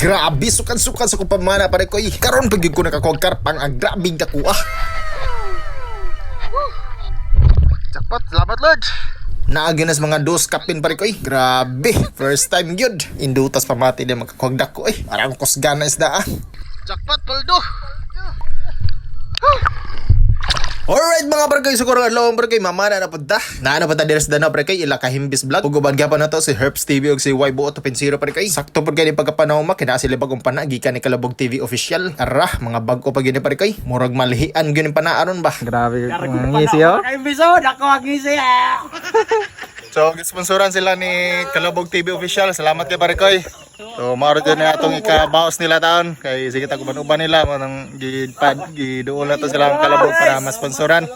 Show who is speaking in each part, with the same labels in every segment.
Speaker 1: Grabe, sukan-sukan sa kong pamana pare ko. Karon pag ko nakakuha karpang ang grabing dakuha.
Speaker 2: Jackpot, salamat Lord.
Speaker 1: Naagi na sa mga dos kapin pare ko. Grabe, first time yun. Indutas pamati din makakuha dako eh. Parang kusgana isda ah.
Speaker 2: Jackpot, paldo.
Speaker 1: Alright mga barkay, siguro adlaw ang barkay, mamana na punta. Naano pa ta diri sa Danau barkay, ila kahimbis vlog. Ug uban gyapon na to si Herps TV ug si Y Buot 2.0 barkay. Sakto pud kay ni pagkapanahon ma kina sila bagong pana gikan ni Kalabog TV official. Ara, mga bag-o pa gyud ni barkay. Murag malihian gyud ni pana aron ba.
Speaker 3: Grabe ang ngisi oh.
Speaker 4: Kaimbiso, dako ang ngisi ah.
Speaker 2: So, sponsoran sila ni Kalabog TV official. Salamat kay Parikoy. So, maaro dyan na atong ikabaos nila taon. Kay sige ta uban nila manang gipad giduol na to sila ang Kalabog para masponsoran.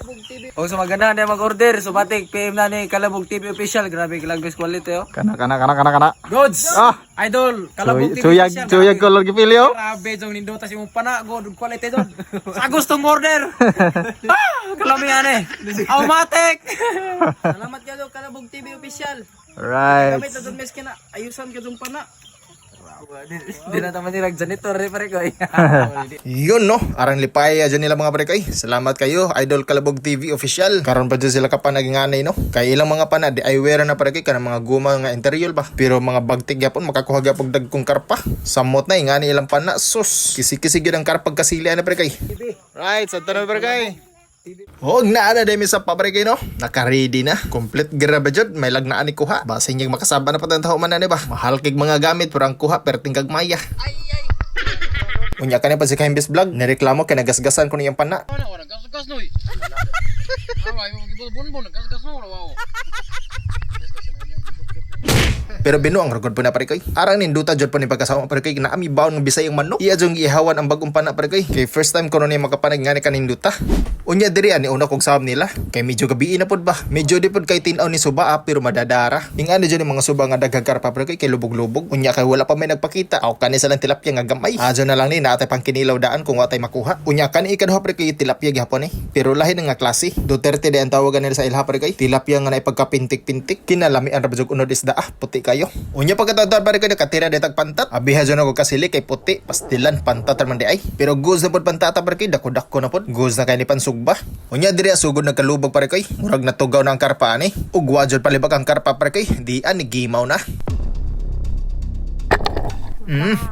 Speaker 4: O sa maganda na mag-order, sumatik PM na ni Kalabog TV official. Grabe kalang best quality oh.
Speaker 3: Kana kana kana kana kana.
Speaker 4: Goods.
Speaker 3: Ah.
Speaker 4: Idol, Kalabog TV
Speaker 3: Suyag
Speaker 4: official.
Speaker 3: suyag color gipili oh.
Speaker 4: Grabe jong nindota si mong pana, good quality jong. Sa gustong order. Ah, kalamihan eh. Automatic.
Speaker 5: Salamat kayo Kalabog TV official.
Speaker 3: Alright.
Speaker 5: Kamit na dun mes kina ayusan ka dun pana.
Speaker 4: Di na taman nila janitor eh pare ko.
Speaker 1: Yun no, arang lipaya dyan nila mga barkay. Salamat kayo, Idol Kalabog TV official. Karon pa dyan sila kapanag-nganay no. Kay ilang mga pana di ay wera na parkay kanang mga guma nga interior ba. Pero mga bagtik gyapon makakuha gyapon dagkong karpa. Samot na ingani ilang pana sus. Kisi-kisi gyud ang karpag kasili ana parkay.
Speaker 2: Right, sa tanong Parikoy.
Speaker 1: Og naa na demi sa pabrikay no. Naka-ready na. Complete grabe jud, may lagnaan ni kuha. Basin niyang makasaba na patang tao man na ni ba. Mahal kig mga gamit pero ang kuha perting kag maya. Unya ka na pa si Kahimbis Vlog, nireklamo kay nagasgasan ko niyang pana. Pero binuang ragod po na pare koy. Arang ninduta jud po ni pagkasama pare koy naami baon ng Bisayang manok. Iya jung giihawan ang bagong pana pare koy. Kay first time ko niya makapanag ngani kaninduta. Unya diri ani una kog sahab nila. Kay medyo gabi na pod ba. Medyo di pod kay tin-aw ni suba ah, pero madadara. Ingani jud ni mga suba nga daghang karpa pare koy kay lubog-lubog. Unya kay wala pa may nagpakita. Aw kani sa lang tilapia nga gamay. Ajo na lang ni naatay pang kinilaw daan kung watay makuha. Unya kani ikaduha pare koy tilapia gihapon eh. Pero lahi na nga klase. Duterte di ang tawagan nila sa ilha pare koy. Tilapia nga naipagkapintik-pintik. Kinalamian ra ba jud unod isda ah, puti kayo. Unya pagkatadtar pare koy nakatira di tag pantat. Abiha jud ako kasili kay puti pastilan pantat ra man di ay. Pero goods na pod pantata pare koy dako-dako na pod. Goods na kay ni pansugba. Unya diri sugod nagkalubog pare koy. Murag natugaw na ang karpa ani. Ug wa jud palibak ang karpa pare koy. Di ani gimaw na.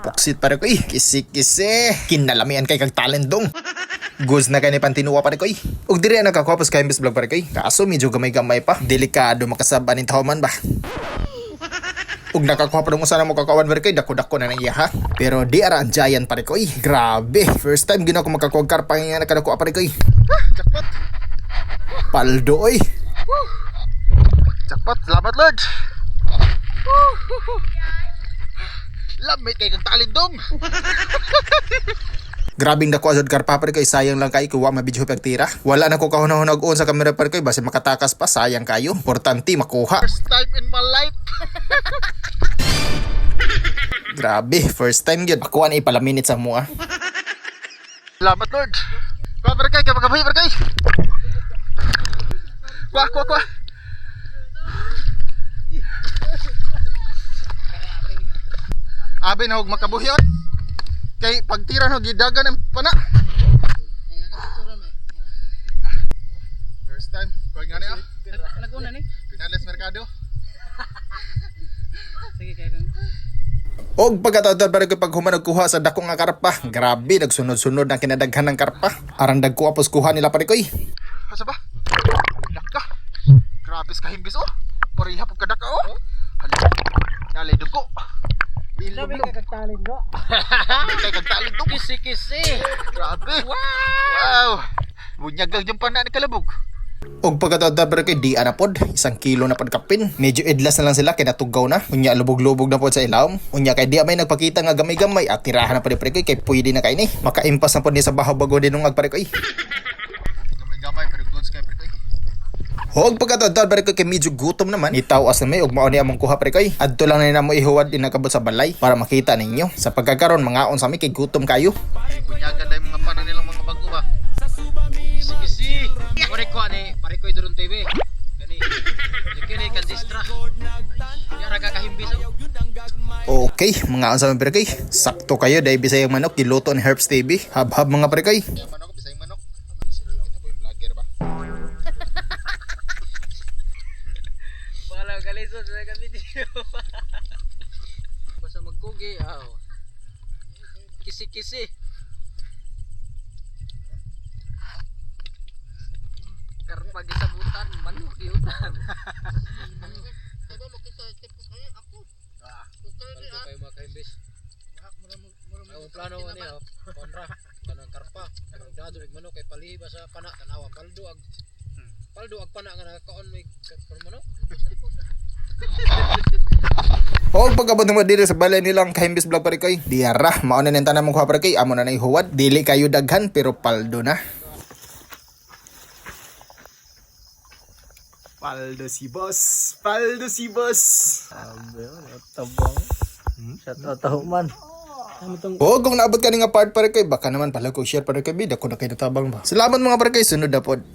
Speaker 1: Puksit pare koy. Kisi-kisi. Kinalamian kay kag talent dong. Goods na kay ni pantinuwa pare koy. Ug diri ang nakakuha pas kay vlog pare koy. Kaso medyo gamay-gamay pa. Delikado makasaba ning tawman ba. Ug nakakuha pa nung usa na mo kakawan pare koy, dako-dako na nang iya ha. Pero di ara ang giant pare koy. Grabe, first time gina ko makakuha og karpa nga nakadako pare koy.
Speaker 2: Jackpot.
Speaker 1: Paldo oy.
Speaker 2: Jackpot, salamat Lord. Lamit kay kang talindong.
Speaker 1: Grabing dako azud karpa pare koy, sayang lang kay kuwa mabidyo pagtira. Wala na ko kahunahunag sa kamera pare koy, basi makatakas pa, sayang kayo. Importante makuha.
Speaker 2: First time in my life.
Speaker 1: Grabe, first time gyud. Ako ani ipalaminit sa mua.
Speaker 2: Salamat Lord. Kuha Parikoy, kay pagkabuhi Parikoy. Kuha, kuha, kuha. Abi na og makabuhi oy. Kay pagtira no gidagan ang pana. First time, kuha nga ni ah.
Speaker 5: Naguna ni.
Speaker 2: Pinales Mercado.
Speaker 5: Sige kay kang.
Speaker 1: Og pagkatawad pare koy pag human nagkuha sa dako nga karpa. Grabe, nagsunod-sunod ang kinadaghan ng karpa. Arang dagko apos kuha nila pare koy.
Speaker 2: Asa ba? Daka. Grabe sa kahimbis oh. Pareha pug kadaka oh. Hala. Dali dugo. Ilog
Speaker 5: Sabi kay kag do.
Speaker 2: Kay kag dog.
Speaker 5: Kisi-kisi.
Speaker 2: Grabe. Wow. Bunyag ang pana ni Kalabog.
Speaker 1: Og pagkatawad pare koy di ana pod, 1 kilo na pod kapin. Medyo idlas na lang sila kay natugaw na. Unya lubog-lubog na pod sa ilawom. Unya kay di may nagpakita nga gamay-gamay at tirahan na pod pare koy kay pwede na kay ni. Makaimpas na pod ni sa bahaw bago dinungag pare koy.
Speaker 2: Gamay-gamay pero goods kay pre koy.
Speaker 1: Hog pagkatawad pare koy kay medyo gutom naman. Itaw as na may og mao ni among kuha pare koy. Adto lang na namo ihuwad inakabot sa balay para makita ninyo. Sa pagkakaron mangaon sa mi kay gutom kayo.
Speaker 2: Bunyagan dai mga pana nilang mga bago ba.
Speaker 6: Kisi-kisi. Pare ko ani, pare ko Duron TV. Gani. Kini kandistra. Yara ka kahimbis oh.
Speaker 1: Okay, mga unsa man pare. Sakto kayo dahil Bisayang manok giluto ni Herbs TV. Habhab mga pare.
Speaker 2: Manok, Bisayang manok. Vlogger ba?
Speaker 6: Wala kalisod sa kami video. Basta magkugi aw. Kisi-kisi. Karon pag isabutan manok yutan. Paldo kayo mga kaimbis. Ang plano ni oh, konra kanang karpa, kanang dado ig manok kay palihi ba sa pana tanawa paldo ag pana nga nakakaon may manok.
Speaker 1: O pag-abot mo diri sa balay nilang Kahimbis Vlog pare koy. Diara, mao na ning tanan mong kuha pare koy. Amo na nay huwad. Dili kayo daghan pero paldo na.
Speaker 2: Paldo si boss. Paldo si boss.
Speaker 3: Tabang. Shout out taho man.
Speaker 1: O kung naabot ka ni nga part pare koy, baka naman pala ko share pare koy bida ko na kayo natabang ba. Salamat mga pare koy, sunod na pod.